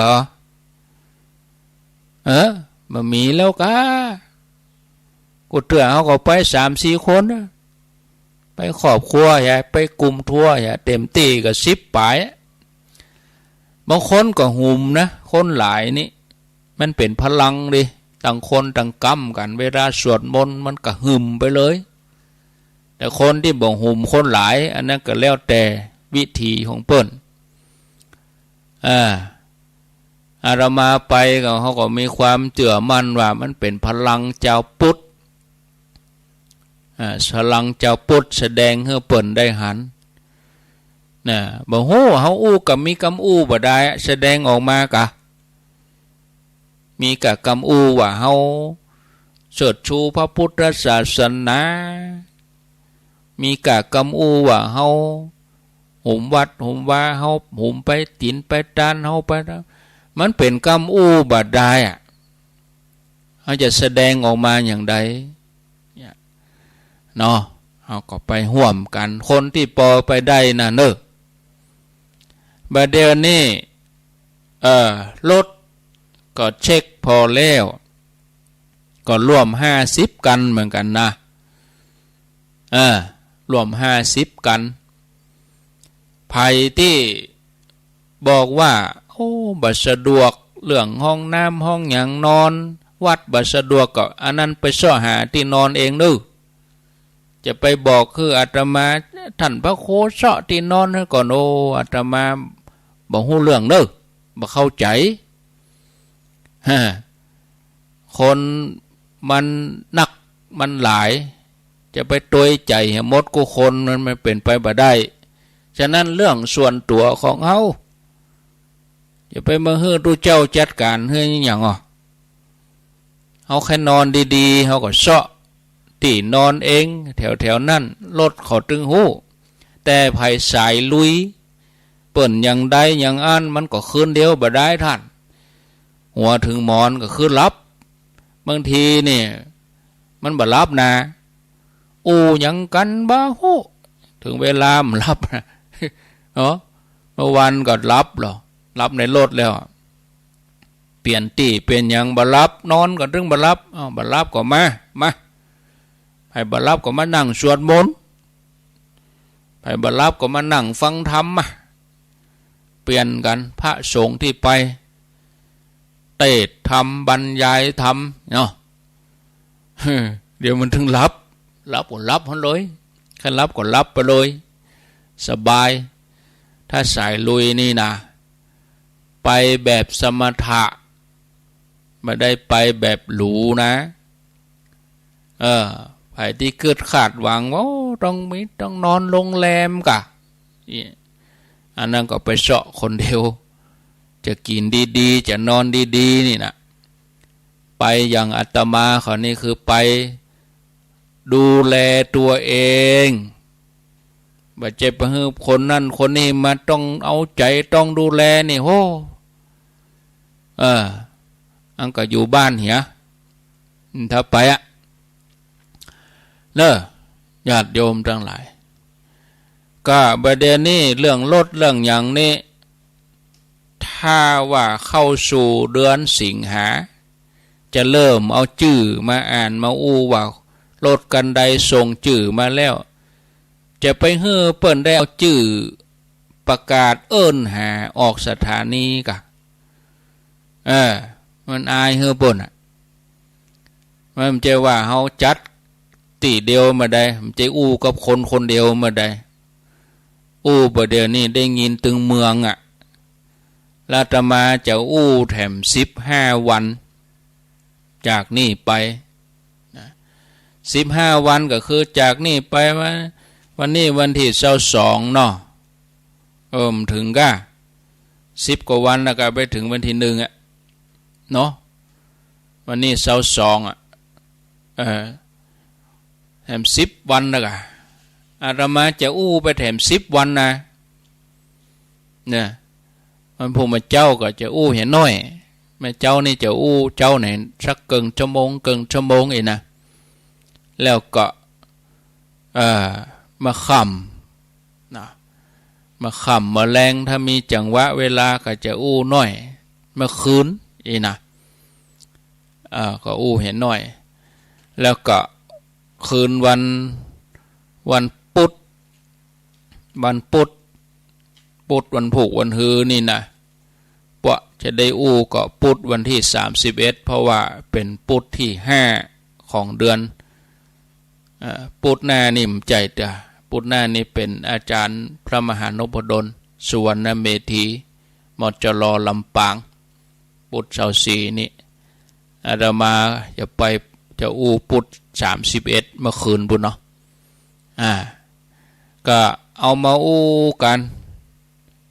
เออ บ่มีแล้วกา กู้เตื้อเฮาก็ไปสามสี่คนนะ ไปครอบครัวเหีย ไปกลุ่มทัวร์เหีย เต็มตี้ก็สิบป๋าย บางคนก็หึมนะ คนหลายนี่ มันเป๋นพลังดี ต่างคนต่างกำกั๋น เวลาสวดมนต์มันก็หึมไปเลย แต่คนตี้บ่หึมคนหลาย อันนั้นก็แล้วแต่วิธีของเปิ้น อ่า อาตมาไปก็ เฮาก็มีความเจื้อมั่นว่ามันเป๋นพลังจาวพุทธ อ่า พลังจาวพุทธแสดงหื้อเปิ้นได้หัน นะ บ่ฮู้ เฮาอู้ก็มีกำอู้บ่ดาย แสดงออกมากะ มีกะกำอู้ว่าเฮาเชิดชูพระพุทธศาสนา มีกะกำอู้ว่าเฮาหึมวัดหึมวา เฮาหึมไปศีลไปตาน เฮาไป มันเป๋นกำอู้บ่ดายอะ เฮาจะแสดงออกมาอย่างใดเนี่ย เนาะ เฮาก็ไปฮ่วมกั๋น คนตี้ปอไปได้นะเน่อ บ่าเดี่ยวนี้ เออ รถก็เช็คผ่อแล้ว ก็ร่วมห้าสิบคันเหมือนกั๋นนะ เออ ร่วมห้าสิบคัน ใผตี้บอกว่า โอ้ บ่สะดวก เรื่องห้องน้ำห้องหยัง นอนวัดบ่สะดวก ก็อันนั้นไปเซาะหาตี้นอนเองเน่อ จะไปบอกคืออาตมา ท่านพระครูเซาะตี้นอนหื้อก่อน โอ้ อาตมาบ่ฮู้เรื่องเน่อ บ่เข้าใจ๋ ฮะ คนมันนักมันหลาย จะไปตวยใจ๋หื้อหมดกู้คน มัน มันเป๋นไปบ่ได้ ฉะนั้นเรื่องส่วนตั๋วของเฮา จะไปมาหื้อตุ๊เจ้าจัดก๋านหื้อหยังอ่อ เฮาแค่นอนดีๆ เฮาก็เซาะตี้นอนเอง แถวๆ นั้น รถเขาตึงฮู้ แต่ใผสายลุย เปิ้นอย่างใดอย่างอั้น มันก็คืนเดียวบ่ได้ท่าน หัวเถิงหมอนก็คือหลับ บางทีนี่ มันบ่หลับนะ อู้หยังกั๋นบ่ฮู้ เถิงเวลามันหลับนะ เนาะ เมื่อวานก็หลับลอ หลับในรถแล้ว เปลี่ยนตี้เปลี่ยนหยังบ่หลับ นอนก็ตึงบ่หลับ อ้าว บ่หลับก็มา มา ใผบ่หลับก็มานั่งสวดมนต์ ใผบ่หลับก็มานั่งฟังธรรม มา เปลี่ยนกั๋น พระสงฆ์ตี้ไปเตสน์ธรรม บรรยายธรรมเนาะ เดี๋ยวมันเถิงหลับ หลับก็หลับหั้นเลย ใค่หลับก็หลับไปเลย สบาย ถ้าสายลุยนี่นะ ไปแบบสมถะ บ่ได้ไปแบบหรูนะ เออ ใผตี้กึ๊ดคาดหวังว่า โอ้ ต้องมี ต้องนอนโรงแรมกะ อี้ อันนั้นก็ไปเซาะคนเดียว จะกิ๋นดีๆ จะนอนดีๆ นี่นะ ไปอย่างอาตมาเขานี่คือไปดูแลตั๋วเอง บ่ใจ้ไปหื้อคนนั้นคนนี้มาต้องเอาใจ๋ต้องดูแลนี่ โห เออ อันก็อยู่บ้านเหีย ถ้าไปอะ เน่อ ญาติโยมตังหลาย ก็บ่าเดี่ยวนี้เรื่องรถเรื่องหยังนี่ ถ้าว่าเข้าสู่เดือนสิงหา จะเริ่มเอาจื้อมาอ่านมาอู้ว่า รถคันใดส่งจื้อมาแล้ว จะไปหื้อเปิ้นได้เอาจื้อ ประกาศเอิ้นหาออกสถานีก่ะ เออ มันอายหื้อเปิ้นอะ มันบ่ใจ้ว่าเฮาจัดตี้เดียวบ่ได้ บ่ใจ้อู้กับคนคนเดียวบ่ได้ อู้บ่าเดี่ยวนี้ได้ยินตึงเมืองอะ อาตมาจะอู้แถมสิบห้าวัน จากนี่ไปนะ สิบห้าวันก็คือจากนี่ไปว่า วันนี้วันตี้ซาวสองเนาะ เออ บ่เถิงก้า สิบกว่าวันแล้วก็ไปเถิงวันตี้หนึ่งอะ เนาะ วันนี้ซาวสองอะ เออ แถมสิบวันแล้วก็ อาตมาจะอู้ไปแถมสิบวันนะ เนี่ย วันพุธแม่เจ๊าก็จะอู้เหียน้อย แม่เจ๊านี่จะอู้เจ๊าหน่อยสักเกิ่งชั่วโมง เกิ่งชั่วโมงเองนะ แล้วก็ เอ่อ มาค่ำ นะ มาค่ำมาแลง ถ้ามีจังหวะเวลาก็จะอู้น้อย เมื่อคืนอี้นะ เอ่อ ก็อู้เหียน้อย แล้วก็คืนวัน วันปุธ วันปุธ ปุธวันพูกวันฮือนี่นะ พวกจะได้อู้ก็ปุธวันตี้สามสิบเอ็ด เพราะว่าเป๋นปุธตี้ห้าของเดือน เอ่อ ปุธหน้านี่บ่ใจ้เตื้อ ปุธหน้านี่เป๋นอาจ๋ารย์พระมหานพดล สุวรรณเมธี มจร ลำปาง ปุธซาวสี่นี่ อาตมาจะไป จะอู้ปุธสามสิบเอ็ด เมื่อคืนปู๊นเนาะ อ่า ก็เอามาอู้กั๋น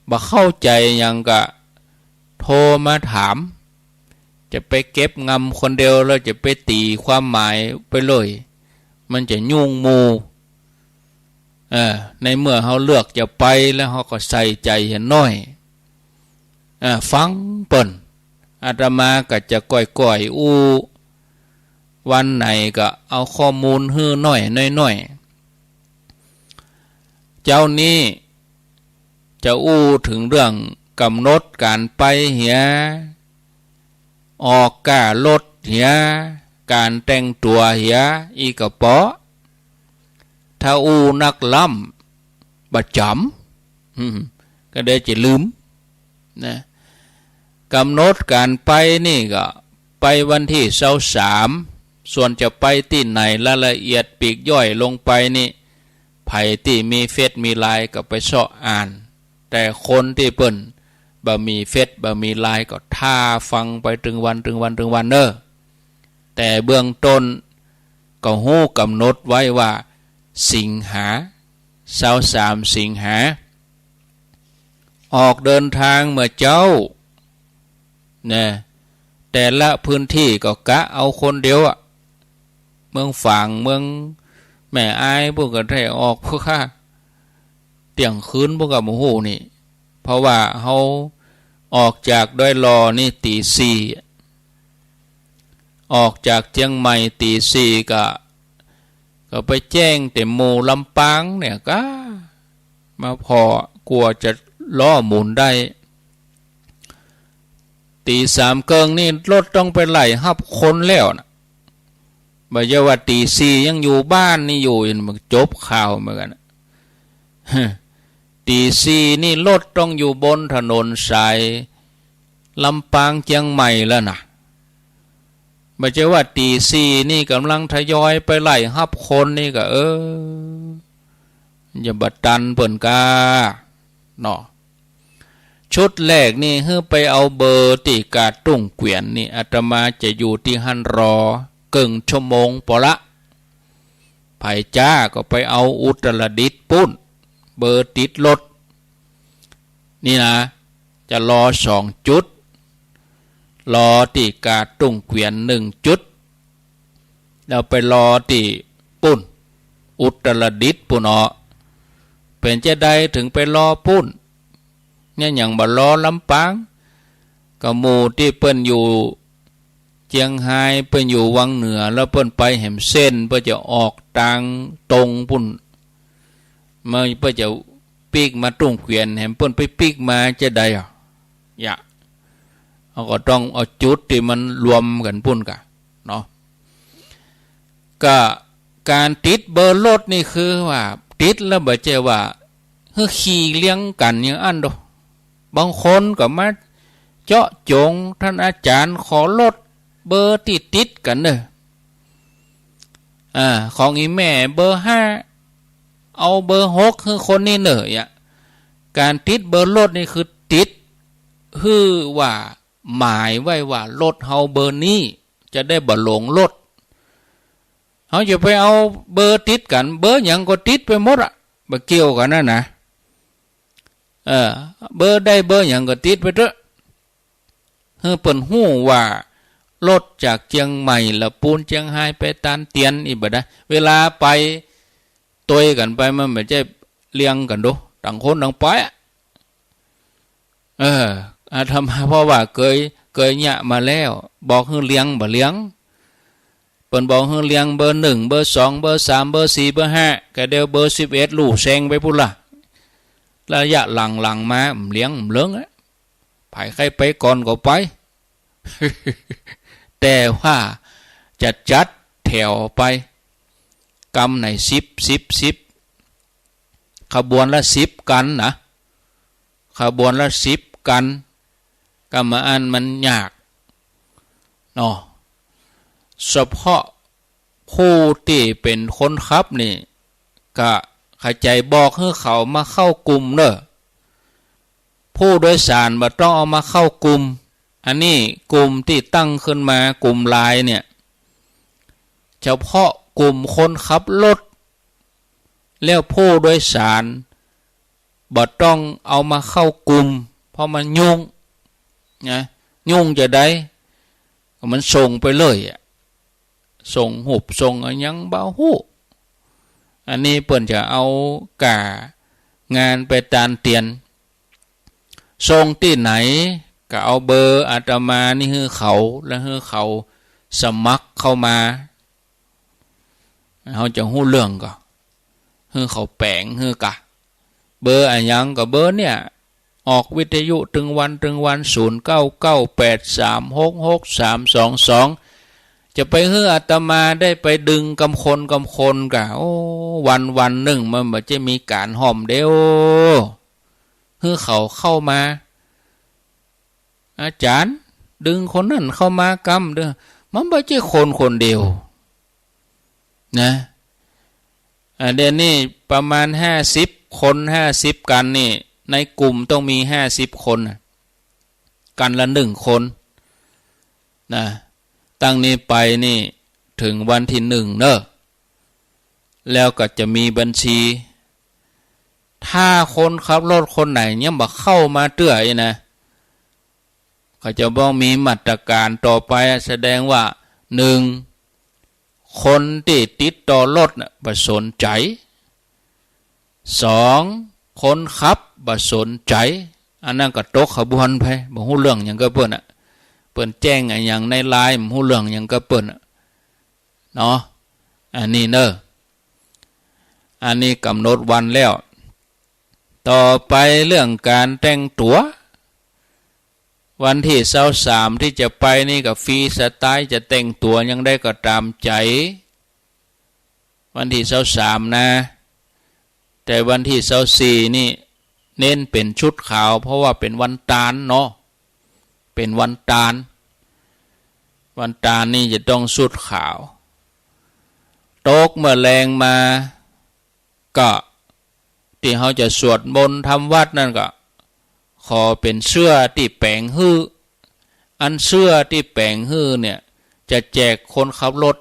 บ่เข้าใจ๋หยังก็โทรมาถาม จะไปเก็บงำคนเดียวแล้วจะไปตี๋ความหมายไปเลย มันจะยุ่งหมู่ เออ ในเมื่อเฮาเลือกจะไปแล้วเฮาก็ใส่ใจ๋เหียน้อย เออ ฟังเปิ้น อาตมาก็จะก้อยๆ อู้ วันไหนก็เอาข้อมูลหื้อน้อยๆ เจ๊านี้จะอู้เถิงเรื่องก๋ำหนดก๋านไปเหีย ออกก้ารถเหีย ก๋านแต่งตั๋วเหีย อี้ก็เปาะ ถ้าอู้นักล้ำบ่จ๋ำ อืม ก็เดี๋ยวจะลืม นะ ก๋ำหนดก๋านไปนี่ก็ไปวันตี้ซาวสาม ส่วนจะไปตี้ไหนรายละเอียดปลีกย่อยลงไปนี่ ใผตี้มีเฟซมีไลน์ก็ไปเซาะอ่าน แต่คนตี้เปิ้นบ่มีเฟซบ่มีไลน์ก็ท่าฟังไปตึงวันตึงวันตึงวันเน่อ แต่เบื้องต้นก็ฮู้ก๋ำหนดไว้ว่าสิงหา ซาวสามสิงหา ออกเดินทางเมื่อเจ๊า นะ แต่ละพื้นตี้ก็กะเอาคนเดียวอะ เมืองฝาง เมืองแม่อาย ปู้นก็ได้ออกพุ้นก้า เตี้ยงคืนปู้นก็บ่ฮู้นี่ เพราะว่าเฮาออกจากดอยหล่อนี่ตี๋สี่ ออกจากเจียงใหม่ตี๋สี่ก็ ก็ไปแจ้งแต่หมู่ลำปางเนี่ยก้า มาผ่อ กั๋วจะล้อหมุนได้ ตี๋สามเกิ่งนี่รถต้องไปไล่ฮับคนแล้วนะ บ่ใจ้ว่าตี๋สี่ยังอยู่บ้านนี่อยู่ ยังบ่จบข่าวเหมือนกั๋นนะ ตี๋สี่นี่รถต้องอยู่บนถนนสายลำปางเจียงใหม่แล้วนะ บ่ใจ้ว่าตี๋สี่นี่ก่ำลังทยอยไปไล่ฮับคนนี่ก็ เออ อย่าบ่ตันเปิ้นก้า เนาะ ชุดแรกนี่หื้อไปเอาเบอร์ตี้กาดตุ้งเกวียนนี่ อาตมาจะอยู่ตี้หั้นรอเกิ่งชั่วโมงปอละ ใผจ้าก็ไปเอาอุตรดิตถ์ปู้น เบอร์ติดรถ นี่นะ จะรอสองจุด รอตี้กาดตุ้งเกวียนหนึ่งจุด แล้วไปรอตี้ปู้น อุตรดิตถ์ปู้นอ้อ เป๋นจาใดเถิงไปรอปู้น เนี่ยหยังบ่รอลำปาง ก็หมู่ตี้เปิ้นอยู่เจียงฮาย เปิ้นอยู่วังเหนือ แล้วเปิ้นไปแหมเส้น เปิ้นจะออกตางตรงปู้น มา เปิ้นจะปิ๊กมาตุ้งเกวียน แหมเปิ้นไปปิ๊กมาจาใดอะ อย่า เฮาก็ต้องเอาจุดตี้มันรวมกั๋นปู้นก่า เนาะ ก็ก๋านติดเบอร์รถนี่คือว่าติดแล้วบ่ใจ้ว่า หื้อขี่เรียงกั๋นอย่างอั้นโด บางคนก็มาเจาะจง ต้านอาจ๋ารย์ขอรถเบอร์ตี้ติดกั๋นเน่อ อ่า ของอี่แม่เบอร์ห้า เอาเบอร์หกหื้อคนนี้เน่อ อย่าง ก๋านติดเบอร์รถนี่คือติดหื้อว่าหมายไว้ว่ารถเฮาเบอร์นี้ จะได้บ่หลงรถ เฮาจะไปเอาเบอร์ติดกั๋น เบอร์หยังก็ติดไปหมดอะ บ่เกี่ยวกั๋นนะนะ เออ เบอร์ใดเบอร์หยังก็ติดไปเต๊อะ หื้อเปิ้นฮู้ว่ารถจากเจียงใหม่ละปูนเจียงฮายไปตานเตียน อี้บ่ได้ เวลาไปตวยกั๋นไป มันบ่ใจ้เรียงกั๋นโด ต่างคนต่างไปอะ เออ อาตมาเพราะว่าเกย เกยเยียะมาแล้ว บอกหื้อเรียงบ่เรียง เปิ้นบอกหื้อเรียงเบอร์หนึ่ง เบอร์สอง เบอร์สาม เบอร์สี่ เบอร์ห้า กะเดียวเบอร์สิบเอ็ดลู่แซงไปปู้นละ ระยะหลังๆ มาบ่เรียงบ่เริงอะ ใผใค่ไปก่อนก็ไป แต่ว่าจะจัดแถวไป กำไหนสิบ สิบ สิบ ขบวนละสิบคันนะ ขบวนละสิบคัน กำมาอั้นมันยากเนาะ เฉพาะผู้ตี้เป๋นคนขับนี่ ก็เข้าใจ๋บอกหื้อเขามาเข้ากลุ่มเน่อ ผู้โดยสารบ่ต้องเอามาเข้ากลุ่ม อันนี้กลุ่มตี้ตั้งขึ้นมากลุ่มไลน์เนี่ย เฉพาะกลุ่มคนขับรถ แล้วผู้โดยสารบ่ต้องเอามาเข้ากลุ่ม เพราะมันยุ่งนะ ยุ่งจะใด มันส่งไปเลยอะ ส่งฮูปส่งอะหยังบ่ฮู้ อันนี้เปิ้นจะเอาก้างานไปตานเตียน ส่งตี้ไหน ก็เอาเบอร์อาตมานี่หื้อเขา แล้วหื้อเขาสมัครเข้ามา เฮาจะฮู้เรื่องก่อ หื้อเขาแป๋งหื้อกะ เบอร์อะหยังก็เบอร์เนี่ย ออกวิทยุตึงวันตึงวัน ศูนย์เก้าเก้าแปดสามหกหกสามสองสอง จะไปหื้ออาตมาได้ไปดึงกำคนกำคนกะ โอ้ วันวันนึ่งมันบ่ใจ้มีก๋านฮ่อมเด้อ หื้อเขาเข้ามา อาจ๋ารย์ ดึงคนนั้นเข้ามากำเด้อ มันบ่ใจ้คนคนเดียวนะ อ่า เดี๋ยวนี้ประมาณห้าสิบคน ห้าสิบคันนี่ ในกลุ่มต้องมีห้าสิบคนน่ะ คันละหนึ่งคนนะ ตั้งนี้ไปนี่ถึงวันตี้หนึ่งเน่อ แล้วก็จะมีบัญชี ถ้าคนขับรถคนไหนยังบ่เข้ามาเตื้ออี้นะ เขาจะต้องมีมาตรการต่อไป แสดงว่า หนึ่ง คนตี้ติดต่อรถน่ะบ่สนใจ๋ สอง คนขับบ่สนใจ๋ อันนั้นก็ตกขบวนไป บ่ฮู้เรื่องหยังกับเปิ้นอะ เปิ้นแจ้งอะหยังในไลน์ บ่ฮู้เรื่องหยังกับเปิ้นอะ เนาะ อันนี้เน่อ อันนี้กำหนดวันแล้ว ต่อไปเรื่องก๋านแต่งตั๋ว วันตี้ซาวสามตี้จะไปนี่ก็ฟรีสไตล์ จะแต่งตั๋วอย่างใดก็ต๋ามใจ๋ วันตี้ซาวสามนะ แต่วันตี้ซาวสี่นี่เน้นเป๋นชุดขาว เพราะว่าเป๋นวันตานเนาะ เป๋นวันตาน วันตานนี่จะต้องชุดขาว ตกเมื่อแลงมา ก็ตี้เฮาจะสวดมนต์ทำวัตรนั่นก็ ขอเป๋นเสื้อตี้แป๋งหื้อ อันเสื้อตี้แป๋งหื้อเนี่ย จะแจกคนขับรถ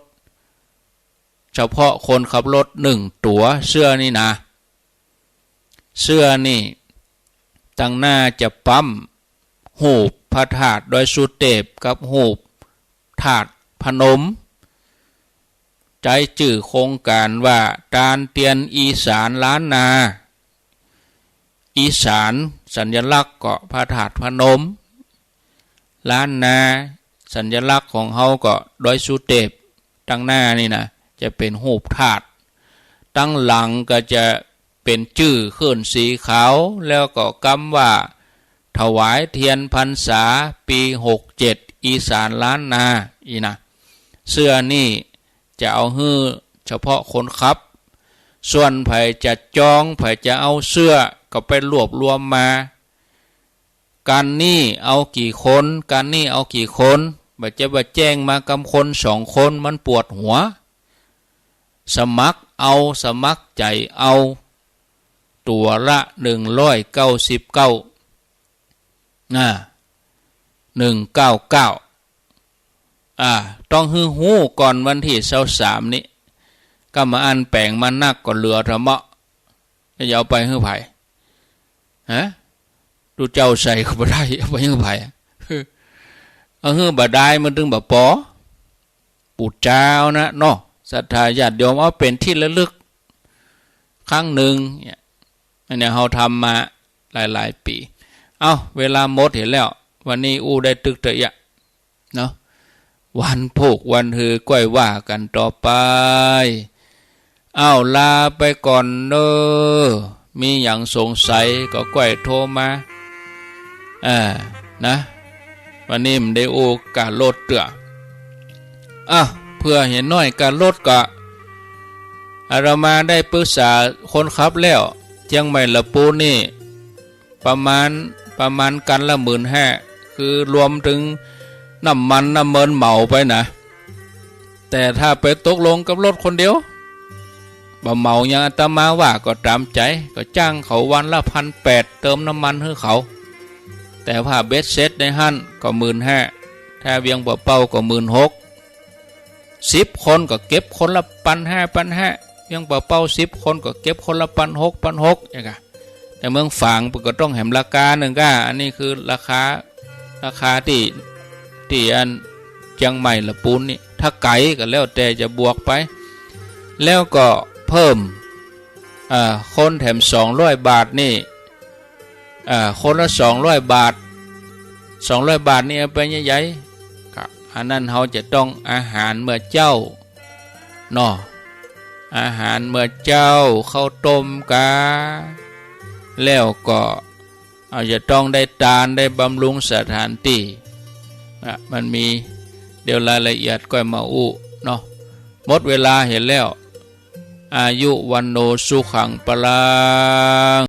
เฉพาะคนขับรถหนึ่งตั๋ว เสื้อนี่นะ เสื้อนี่ ตังหน้าจะปั๊ม ฮูปพระธาตุดอยสุเตปกับฮูปธาตุพนม ใจ๊จื้อโครงก๋านว่า ตานเตียนอีสานล้านนา อีสานสัญลักษณ์ก็พระธาตุพนม ล้านนาสัญลักษณ์ของเฮาก็ดอยสุเตป ตังหน้านี่นะ จะเป๋นฮูปธาตุ ตังหลังก็จะ เป๋นจื้อขึ้นสีขาว แล้วก็กำว่า ถวายเทียนพรรษาปี๋หกเจ็ด อีสานล้านนา อี้นะ เสื้อนี่จะเอาหื้อเฉพาะคนขับ ส่วนใผจะจอง ใผจะเอาเสื้อ ก็ไปรวบรวมมา ก๋านนี้เอากี่คน ก๋านนี้เอากี่คน บ่ใจ้ว่าแจ้งมากำคนสองคน มันปวดหัว สมัครเอา สมัครใจ๋เอา ตั๋วละหนึ่งร้อยเก้าสิบเก้า อ่า หนึ่งเก้าเก้า อ่า ต้องหื้อฮู้ก่อนวันตี้ซาวสามนี้ ก้ามาอั้นแป๋งมานักก็เหลือเถ่าเมาะ จะเอาไปหื้อใผ ฮะ ตุ๊เจ้าใส่ก็บ่ได้ เอาไปหื้อใผ เอาหื้อบ่ได้มันตึงบ่ปอ ปู่เจ้านะเนาะ ศรัทธาญาติโยม เอาเป๋นตี้ระลึก ครั้งนึ่งเนี่ย อันเนี้ยเฮาทำมาหลายๆ ปี๋ เอ้า เวลาหมดเหียแล้ว วันนี้อู้ได้ตึกเต๊อะเนาะ วันพูกวันฮือก้อยว่ากั๋นต่อไป เอ้า ลาไปก่อนเน้อ มีหยังสงสัยก็ก้อยโทรมา อ่า นะ วันนี้บ่ได้อู้ก๋านรถเตื้อ อ่ะ เปื้อเหียน้อยก๋านรถก็ อาตมาได้ปรึกษาคนขับแล้ว เจียงใหม่ละปูนนี่ ประมาณ ประมาณคันละหมื่นห้า คือรวมเถิงน้ำมันน้ำเมินเหมาไปนะ แต่ถ้าไปตกลงกับรถคนเดียว บ่เหมาอย่างอาตมาว่าก็ต๋ามใจ๋ ก็จ้างเขาวันละพันแปด เติมน้ำมันหื้อเขา แต่ถ้าเบ็ดเสร็จในหั้นก็หมื่นห้า ถ้าเวียงป่าเป้าก็หมื่นหก สิบคนก็เก็บคนละปันห้า ปันห้า เวียงป่าเป้าสิบคนก็เก็บคนละปันหก ปันหก อย่างเงี้ย แต่เมืองฝางเปิ้นก็ต้องแหมราคานึ่งก้า อันนี้คือราคา ราคาตี้ ตี้อันเจียงใหม่ละปูนนี่ ถ้าไก๋ก็แล้วแต่จะบวกไป แล้วก็เพิ่ม อ่า คนแถมสองร้อยบาทนี่ อ่า คนละสองร้อยบาท สองร้อยบาทนี่เอาไปใหญ่ๆ ก็ อันนั้นเฮาจะต้องอาหารเมื่อเจ๊า เนาะ อาหารเมื่อเจ๊า ข้าวต้มกา แล้วก็ เอา จะต้องได้ตาน ได้บำรุงสถานตี้ อ่ะ มันมี เดี๋ยวรายละเอียดก้อยมาอู้เนาะ หมดเวลาเหียแล้ว อายุ วัณโณ สุขัง พลัง